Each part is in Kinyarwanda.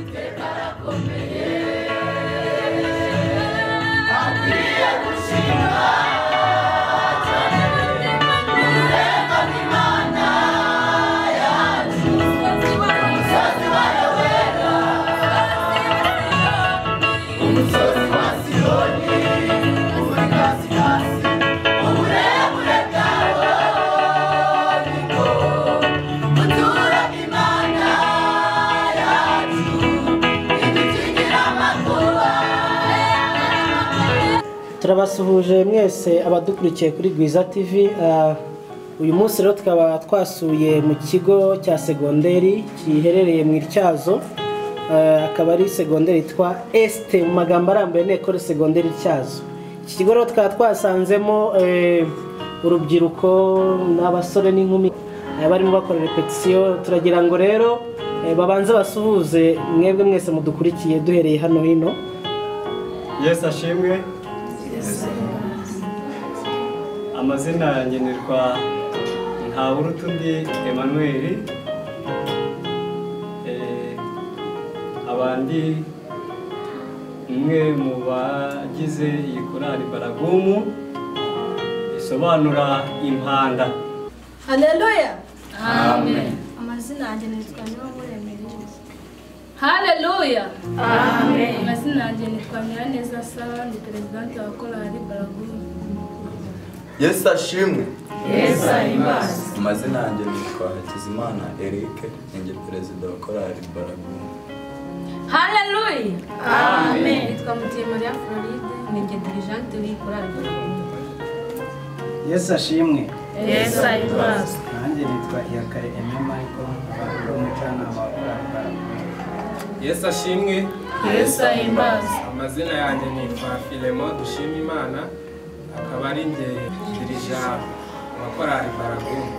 Uwiteka arakomeye, akwiye gushimwa cyane. Ururembo rw'Imana yacu, umusozi wayo wera, umusozi wa Siyoni uri kasikasi, uburebure bwawo nibwo butura Imana yacu, idukingira amakuba. Turabasuhuje mwese abadukurikiye kuri Gwiza TV. Uyu munsi rero tukaba twasuye mu kigo cya segonderi giherereye mu Ityazo, akaba ari segonderi yitwa ST, mu magambo arambuye ni Ecole Secondaire Ityazo. Iki kigo rero tukaba twasanzemo urubyiruko n'abasore n'inkumi barimo bakora repetition. Turagira ngo rero babanze basuhuze mwebwe mwese mudukurikiye, duhereye hano hino. Yesu ashimwe. Amazina yanjye nitwa Ntawurutundi Emmanuel, abandi umwe mu bagize iyi korali Baragumu, isobanura impanda. Haleluya. Amen. Amazina yanjye nitwa Niyonkuru. Haleluya. Amen. Amazina yanjye nitwa Nyiraneza Sara, ni perezidante wa korali Baragumu. Yesu ashimwe. Yesu ahimbazwe. Amazina yanjye nitwa Hakizimana Eric, ninjye perezida wa korali Baragumu. Haleluya. Amen. Nitwa Mutiyemariya Floride, ni njye dirigente w'iyi korali Baragumu. Yesu ashimwe. Yesu ahimbazwe. Nanjye nitwa Iyakare Aime Michael, nkaba ndi umujyanama wa korali Baragumu. Yesu ashimwe. Yesu ahimbazwe. Amazina yanjye nitwa Filemo Dushimimana, akaba ari njye dirija wa korali Baragumu.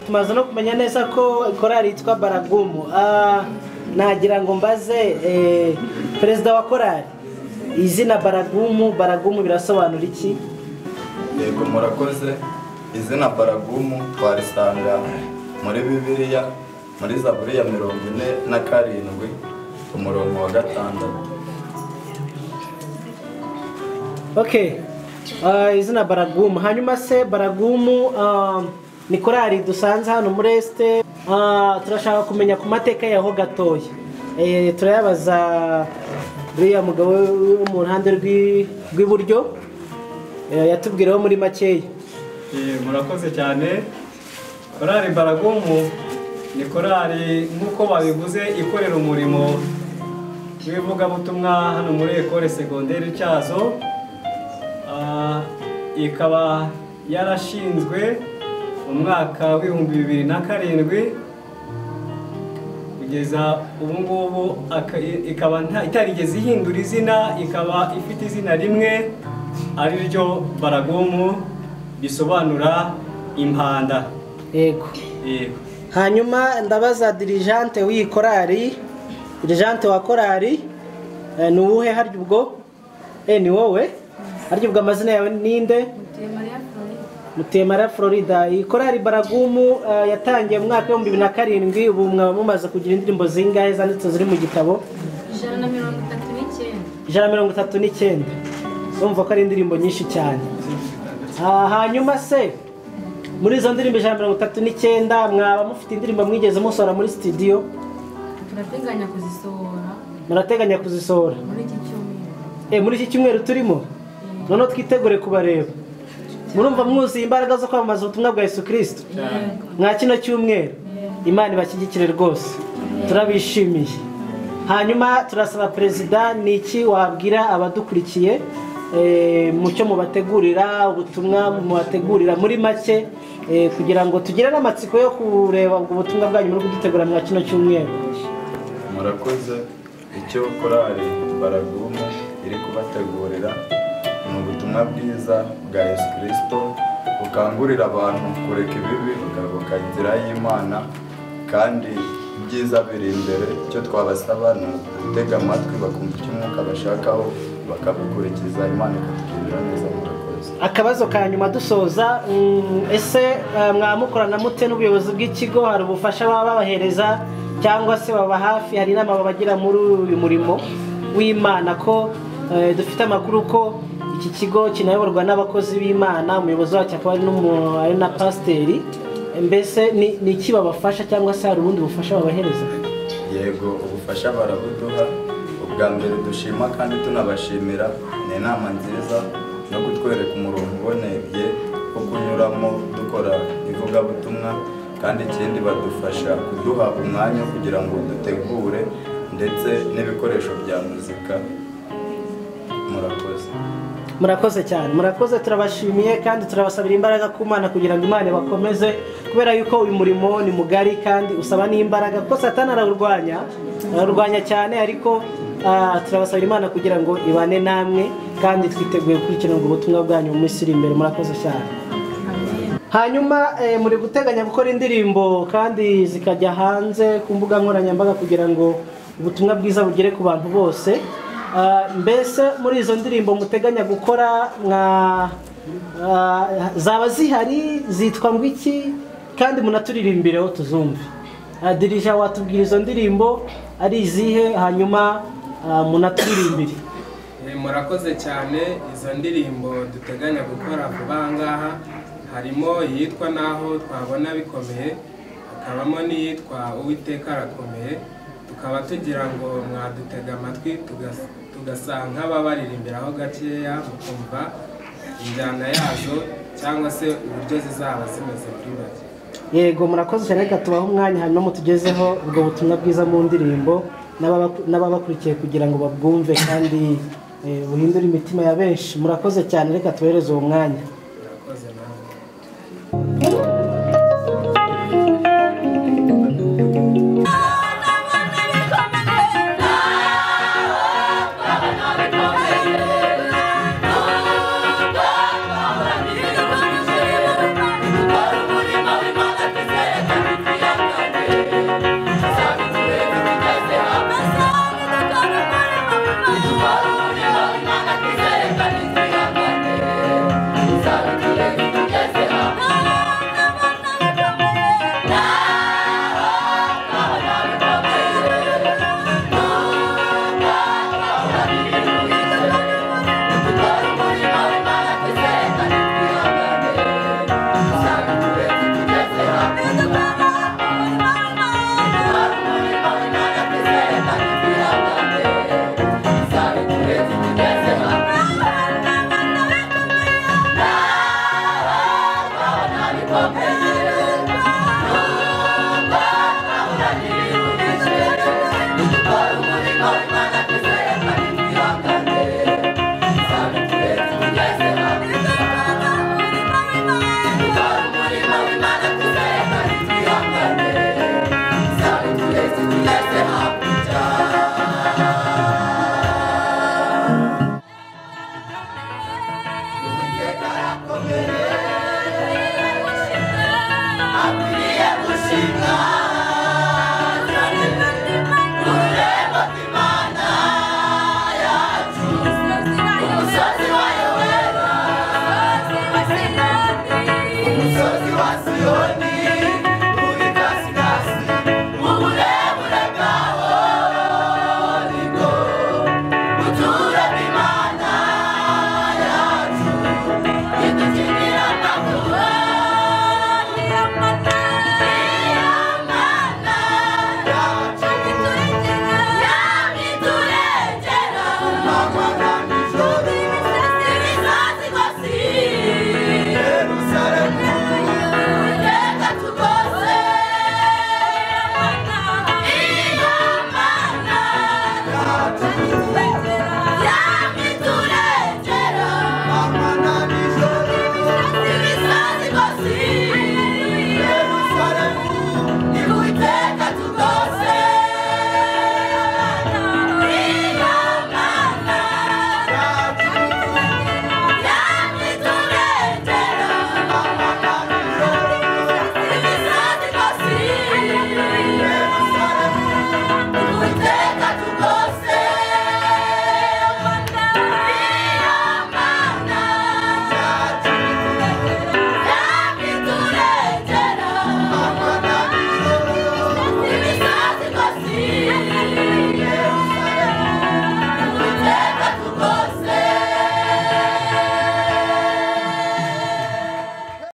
Tumaze no kumenya neza ko korali yitwa Baragumu. Nagira ngo mbaze perezida wa korali, izina Baragumu, Baragumu birasobanura iki? Yego, murakoze. Izina Baragumu twarisanga muri Bibiliya, muri Zaburi ya 47 umurongo wa 6. Okay. Izina Baragumu. Hanyuma se Baragumu ni korali dusanze hano muri Este. Turashaka kumenya ku mateka yaho gatoya. Turayabaza uriya mugabo wo mu ruhande rw'iburyo, yatubwireho muri makeya. Murakoze cyane. Korali Baragumu ni korali nk'uko babivuze ikorera umurimo w'ivugabutumwa hano muri Ecole Secondaire Ityazo. Ikaba yarashinzwe mu mwaka w'2007 kugeza ubu ngubu, ikaba itarigeze ihindura izina, ikaba ifite izina rimwe ari ryo Baragumu, bisobanura impanda. Yego. Yego. Hanyuma ndabaza dirigente w'iyi korali, dirigente wa korali ni uwuhe harya ubwo? Ni wowe? Harya ubwo amazina yawe ninde? Mutiyemariya Florida. Iyi korali Baragumu yatangiye mu mwaka w'2007, ubu mwaba mumaze kugira indirimbo zingahe zanditse ziri mu gitabo? 139. 139. Urumva ko ari indirimbo nyinshi cyane. Hanyuma se muri izo ndirimbo 139 mwaba mufite indirimbo mwigeze musohora muri studio? Turateganya kuzisohora. Murateganya kuzisohora muri iki cyumweru. Muri iki cyumweru turimo? Noneho twitegure kubareba. Murumva mwuzuye imbaraga zo kwamamaza ubutumwa bwa Yesu Kristo mwa kino cyumweru. Imana ibashyigikire rwose, turabishimiye. Hanyuma turasaba perezida, ni iki wabwira abadukurikiye mu cyo mubategurira, ubutumwa mubategurira muri make, kugira ngo tugire n'amatsiko yo kureba ubwo butumwa bwanyu muri kudutegura mwa kino cyumweru? Murakoze. Icyo korali Baragumu iri kubategurira ni ubutumwa bwiza bwa Yesu Kristo, bukangurira abantu kureka ibibi bakayoboka inzira y'Imana, kandi ibyiza biri imbere. Icyo twabasaba ni ugutega amatwi bakumva icyo umwuka bashakaho bakabikurikiza, Imana ikatugirira neza. Murakoze. Akabazo ka nyuma dusoza, ese mwamukorana mute n'ubuyobozi bw'ikigo? Hari ubufasha baba babahereza Cyangwa se baba hafi, hari inama babagira muri uyu murimo w'Imana? Ko dufite amakuru ko iki kigo kinayoborwa n'abakozi b'Imana, umuyobozi wacyo akaba ari na pasiteri, mbese ni iki babafasha cyangwa se hari ubundi bufasha babahereza? Yego, ubufasha barabuduha. Ubwa mbere dushima kandi tunabashimira ni inama nziza no kutwereka umurongo uboneye wo kunyuramo dukora ivugabutumwa, kandi ikindi badufasha kuduha umwanya kugira ngo dutegure ndetse n'ibikoresho bya muzika. Murakoze. Murakoze cyane, murakoze, turabashimiye kandi turabasabira imbaraga ku Mana kugira ngo Imana bakomeze, kubera yuko uyu murimo ni mugari kandi usaba n'imbaraga, kuko Satani arawurwanya cyane, ariko turabasabira Imana kugira ngo ibane namwe, kandi twiteguye gukurikirana ubwo butumwa bwanyu mu minsi iri imbere. Murakoze cyane. Hanyuma muri guteganya gukora indirimbo kandi zikajya hanze ku mbuga nkoranyambaga kugira ngo ubutumwa bwiza bugere ku bantu bose. Mbese muri izo ndirimbo muteganya gukora zaba zihari, zitwa ngo iki, kandi munaturirimbireho tuzumve? Dirija, watubwira izo ndirimbo ari izihe, hanyuma munaturirimbire. Murakoze cyane. Izo ndirimbo duteganya gukora vuba aha ngaha harimo iyitwa Naho Twabona Bikomeye, hakabamo n'iyitwa Uwiteka Arakomeye. Tukaba tugira ngo mwadutega amatwi tugasa nk'ababaririmbiraho gakeya, mukumva injyana yazo cyangwa se uburyo zizaba zimeze muri make. Yego, murakoze cyane. Reka tubahe umwanya hanyuma mutugezeho ubwo butumwa bwiza mu ndirimbo n'ababakurikiye kugira ngo babwumve kandi buhindure imitima ya benshi. Murakoze cyane, reka tubahereze uwo mwanya. Murakoze nawe. Mama.